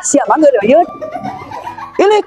Sia mah ngeureuyeuh. Ilik.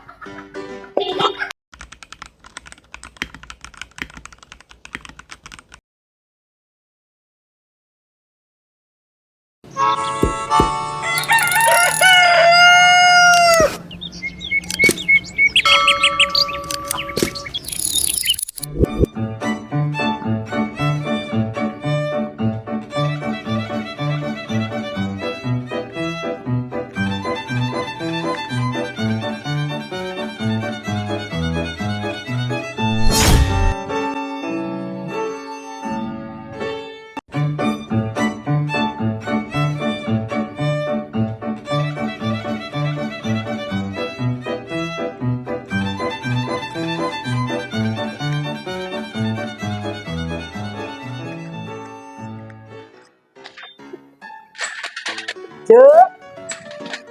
Cek.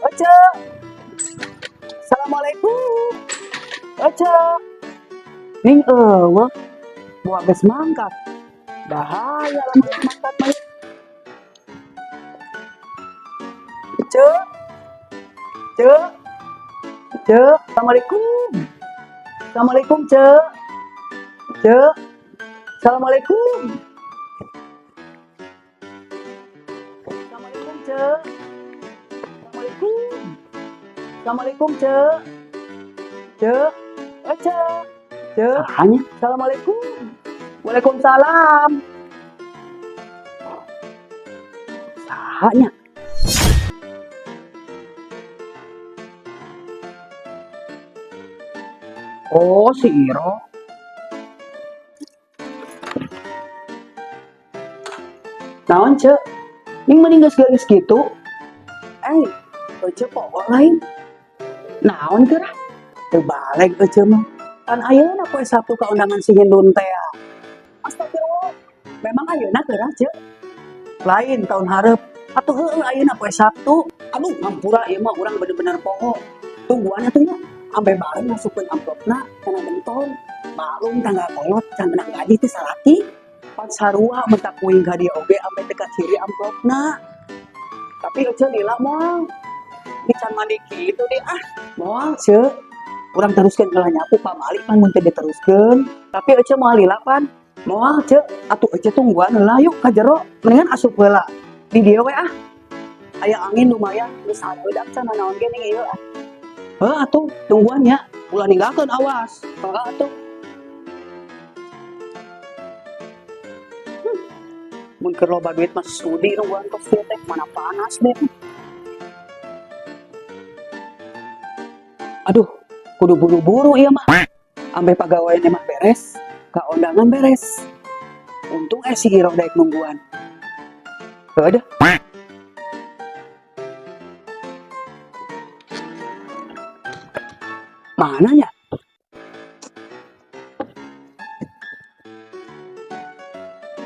Oh, Cek. Assalamualaikum. Oh, Cek. Ning euweuh. Buah geus mangkat. Bahaya lamun geus mangkat mah. Cek. Cek. Cek. Assalamualaikum. Assalamualaikum, Cek. Cek. Assalamualaikum. Assalamualaikum, Cek. Assalamualaikum. Assalamualaikum, Cek. Cek. Oh, Cek. Cek. Sahanya? Assalamualaikum. Waalaikumsalam. Sahanya? Oh, si Iro. Naon, Cek? Ning mending geus geulis kitu. Eh, Ece poho lain. Naon geura? Teu balik Ece mah. Pan ayeuna poe Sabtu ka undangan si Hindun teh. Astagfirullah. Memang ayeuna geura, Cek? Lain tahun hareup. Atuh heueuh ayeuna poe Sabtu. Aduh, ngampura ieu mah urang bener-bener poho. Tungguan atuh nya. Ampe bareng masukkeun amplopna kana gentong. Maklum tanggal kolot can menang gaji teh salaki. Pan sarua mentak kuing ka dieu oge ampe teu kaciri amplopna. Tapi Ece lila moal. Di can mandi kitu deh ah. Moal, Cek. Urang teruskeun heula nyapu pamali pan mun teu diteruskeun. Tapi Ece moal lila pan. Moal, Cek. Atuh Ece tungguan heula yuk ka jero. Mendingan asup heula. Di dieu we ah. Aya angin lumayan geus hareudang can naon ge ning ieu ah. Heuh atuh tungguan nya. Ulah ninggalkeun awas. Heuh atuh. Mun keur loba duit mah sudi nungguan kos kieu teh mana panas deh. Aduh, kudu buru-buru ieu mah. Ambe pagawean mah beres, ka undangan beres. Untung si Iro daek nungguan. Heuh dah. Mana nya?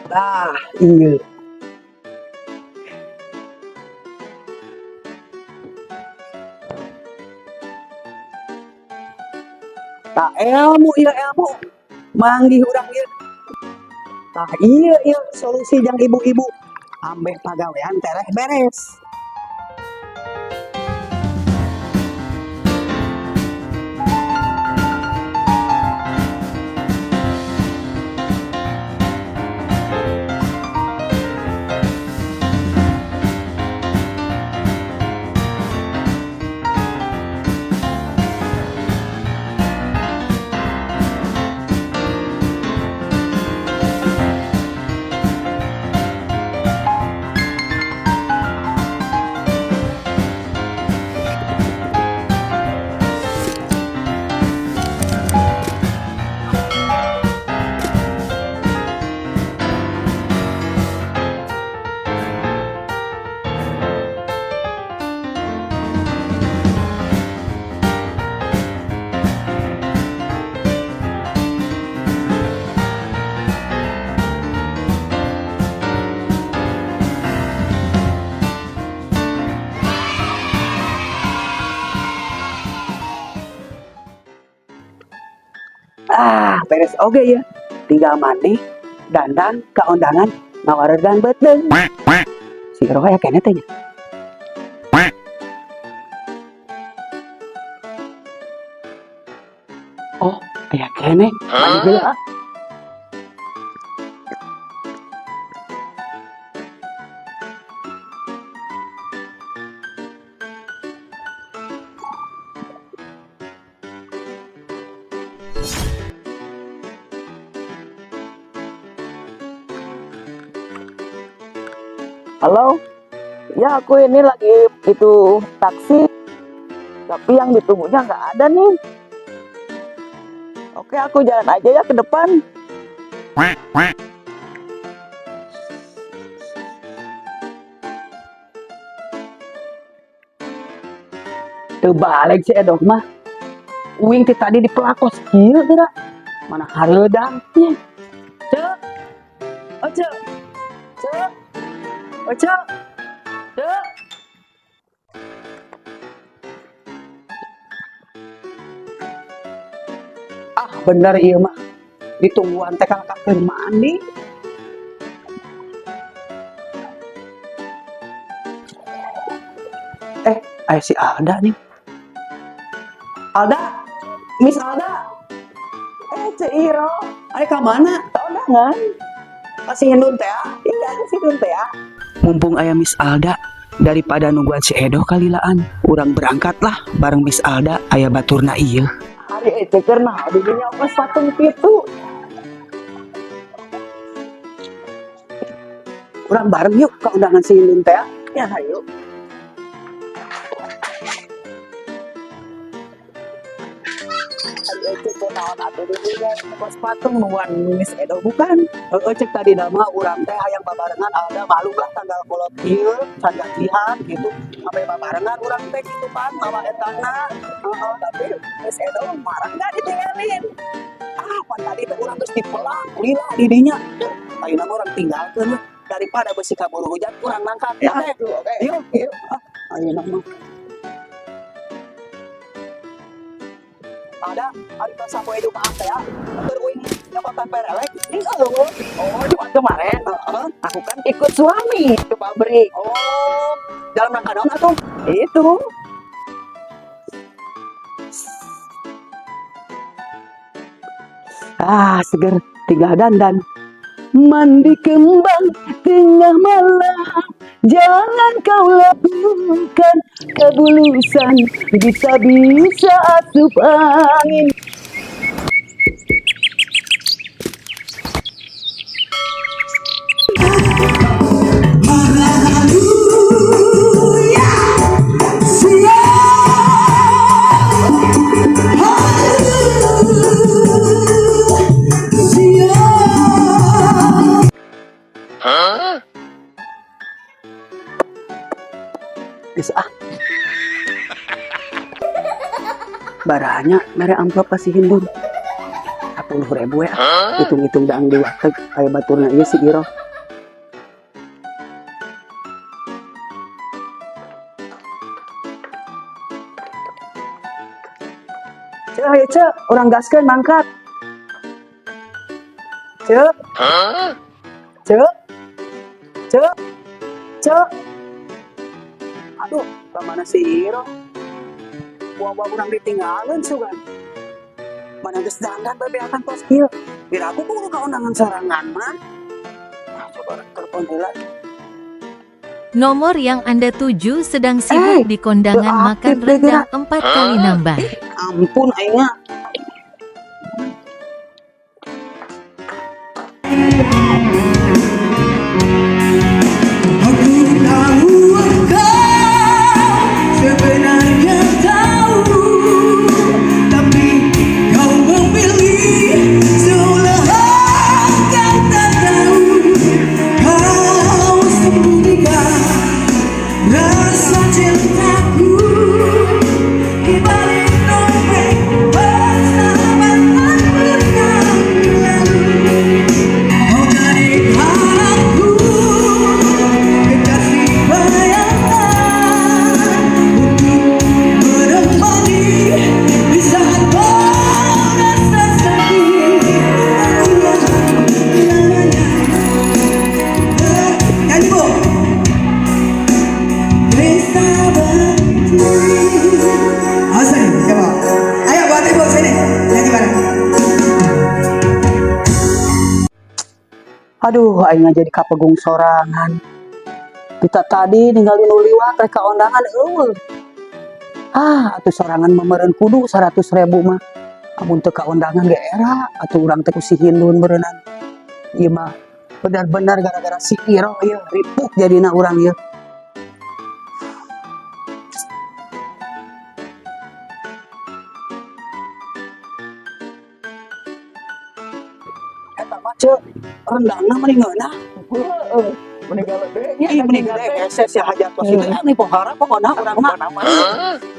Bah, iya. Tak ilmu iya ilmu. Manggih urang ieu. Tah iya iya solusi jang ibu-ibu. Ambeh pagawean tereh beres. Ah, beres oge ya. Tinggal mandi, dandan, ka undangan, ngawaregan beuteung. Si Iro aya keneh teh nya. Oh, aya keneh. Mandi heula ah. Halo, ya aku ini lagi itu taksi, tapi yang ditunggunya nggak ada nih. Oke, aku jalan aja ya ke depan. Quack, quack. Teu baleg si Edoh mah. Uing ti tadi dipelak kos kieu geura. Mana hareudang nya. Ceu. Oh, Ceu. Ceu. Oh, Ceu. Ceu. Ah, bener ieu mah. Ditungguan teh kakak keur mandi. Eh, aya si Alda nih. Alda, Miss Alda. Eh, Ceu Iro, Aya ka mana? Undangan. Ka si Hindun teh ah. Iya, si Hindun teh ya. Mumpung aya Miss Alda, daripada nungguan si Edoh kalilaan, urang berangkat lah bareng Miss Alda, aya baturna ieu. Ari Ece keur naon di dinya kos patung pitu? Urang bareng yuk ke undangan si Hindun teh ah. Ya, ayo. Ari Ece keur naon atuh di dinya kos patung nungguan Miss Edo bukan? Heeh, cek tadi nama urang teh hayang babarengan Alda, malu lah tanggal kolot ieu can gajian gitu. Sampai babarengan urang teh gitu pan mawa etana. Heeh, tapi Miss Edo marah nggak ditinggalin? Ah, pan tadi teh urang geus dipelak lila di dinya. Ayeuna mah urang tinggalkeun we, daripada besi kaburu hujan urang mangkat Ya, teh. Oke. Yuk, yuk. Ah, ayeuna mah. Ada ari pas sapoe Jumat teh ya. Keur uing nyokotan perelek. Ini eueuh. Oh, Jumat kemarin. Heeh. Aku kan ikut suami ke pabrik. Oh, dalam rangka naon atuh? Itu. Ah, seger, tinggal dandan. Mandi kembang tengah malam, jangan kau lakukan kebulusan, bisa-bisa asup angin. Huh? Geus ah. Baranya mere amplop ka si Hindun. 10.000 ya. Huh? Hitung-hitung daang di warteg aya baturna ieu si Iro. Ceu, ayo Ceu, urang gaskeun mangkat. Ceu, Huh? Ceu. Ceu. Ceu. Aduh, ka mana si Iro? Wah, urang ditinggalin sugan. Mana geus dandan bebeakan tos kieu. Biar aku kudu ka undangan sorangan mah. Ah, coba telepon heula. Nomor yang Anda tuju sedang sibuk Eh, di kondangan teu makan aktif deh, rendang 4 kali nambah. Ampun aing mah. Aku tahu engkau sebenarnya tahu, tapi kau memilih seolah kau tak tahu. Kau sembunyikan rasa cintaku di balik topeng persahabatan yang lalu. Kau jadi Aduh, aing jadi kapegung sorangan. Kita tadi ninggalin nu liwat rek ka ondangan euweuh. Ah, atuh sorangan meureun kudu 100 ribu mah. Amun teu ka ondangan ge era, atuh urang teh ku si Hindun beureunan. Ieu mah benar-benar gara-gara si Iro ieu ripuh jadina urang ieu. Eta mah, Ceu, rendangna meni ngeunah. Heeh. Meni gede nya. Ih, meni gede hese sia hajat tos itu. Ah, nih pohara pokona urang mah.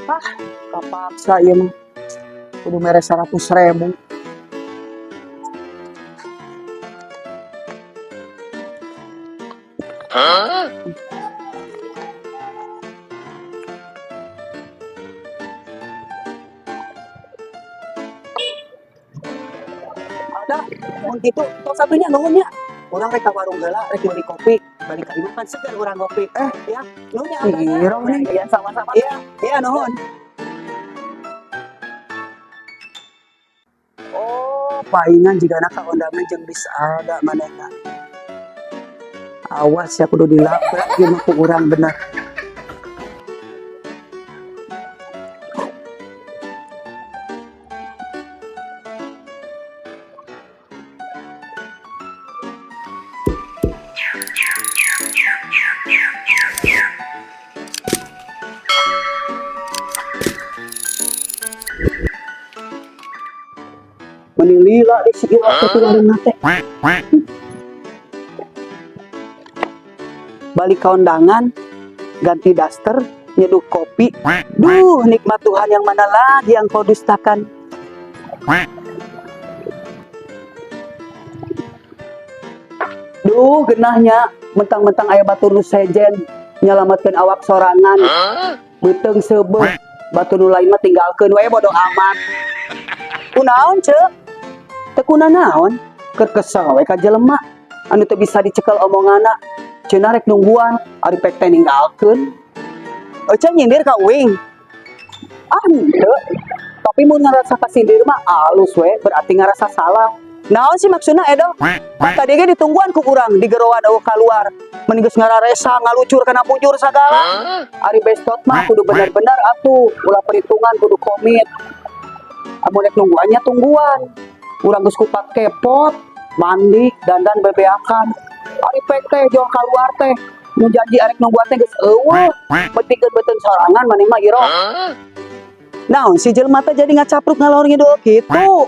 Ah, kapaksa ieu mah. Kudu mere 100 ribu. Ada, mun kitu tos satunya nuhun nya. Urang rek ka warung heula, rek meuli kopi, balik ka imah kan seger urang ngopi. Eh, ya, nuhun nya abahnya. Iro nih. Iya, sama-sama. Iya, nuhun. Oh, paingan jigana ka ondangan jeung bisa ada manehna. Awas ya, kudu dilabrak ieu mah ku urang bener. Meni lila di si Iro teh warungna teh. Balik ke undangan, ganti daster, nyeduh kopi. Duh, nikmat Tuhan yang mana lagi yang kau dustakan? Duh, genahnya mentang-mentang aya batur nu sejen nyalametkeun awak sorangan, beuteung seubeuh, batur nu lain mah tinggalkeun we, bodo amat. Kunaon, Ceu? Teu naon? Keur kesel we ka jelema anu teu bisa dicekel omonganna. Cenah rek nungguan, ari pek teh ninggalkeun. Ece nyindir ka uing? Ah, henteu. Tapi mun ngarasa kasindir mah alus we, berarti ngarasa salah. Naon sih maksudna, Edo? Tadi ge ditungguan ku urang di geroan euweuh kaluar. Meni geus ngararesa ngalucur kana bujur sagala. Ari bestot mah kudu bener-bener atuh, ulah perhitungan, kudu komit. Amun rek nungguannya tungguan. Urang geus kupat kepot, mandi, dandan bebeakan. Ari pek teh jauh keluar teh. Nu janji arek nungguan teh geus euweuh. Pentingkeun beuteung sorangan maneh mah, Iro. Naon si jelema teh jadi ngacapruk ngalor ngidul kitu?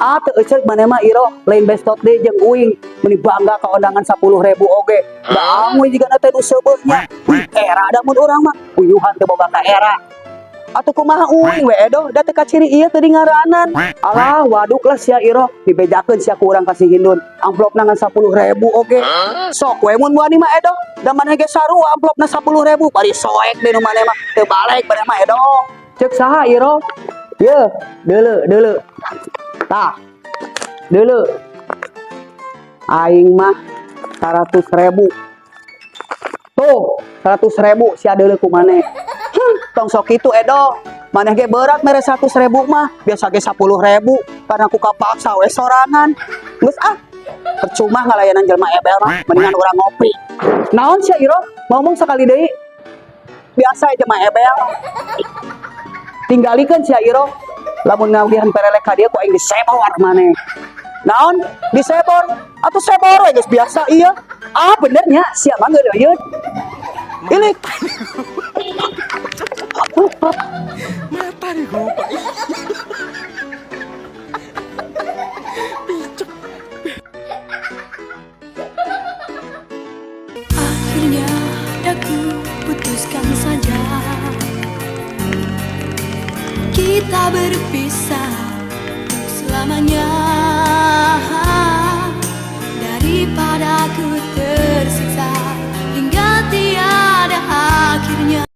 Ah, teu eceuk maneh mah, Iro, lain bestot deui jeung uing. Meni bangga ka undangan 10 ribu oge. Dangu jigana teh nu seubeuhnya. Era da mun urang mah, uyuhan teu boga ka era. Atuh kumaha uing we, Edo, da teu kaciri ieu teu di ngaranan. Alah, waduk lah sia, Iro, dibejakeun sia ku urang ka si Hindun. Amplopna ngan 10 ribu oge. Sok we mun wani mah, Edo, da maneh ge sarua amplopna 10 ribu, bari soek deui nu maneh mah. Teu balik maneh mah, Edo. Ceuk saha, Iro? Ye, deuleu deuleu. Tah. Deuleu. Aing mah 100 ribu. Tuh, 100 ribu sia deuleu ku maneh. Tong sok itu, Edo. Maneh ge berat mere 100 ribu mah, biasa ge 10 ribu karena ku kapaksa we sorangan. Geus ah, percuma ngalayanan jelema ebel mah, mendingan urang ngopi. Naon sia, Iro? Ngomong sekali deui. Biasa jelema ebel. Tinggalikeun sia, Iro. Lamun ngawihan perelek ka dieu ku aing disebor maneh. Naon? Disebor? Atuh sebor we geus biasa iya. Ah, bener nya, sia mah ngeureuyeuh. Ilik. Mata nih gue, Pak. Picek. Akhirnya aku putuskan saja, kita berpisah untuk selamanya.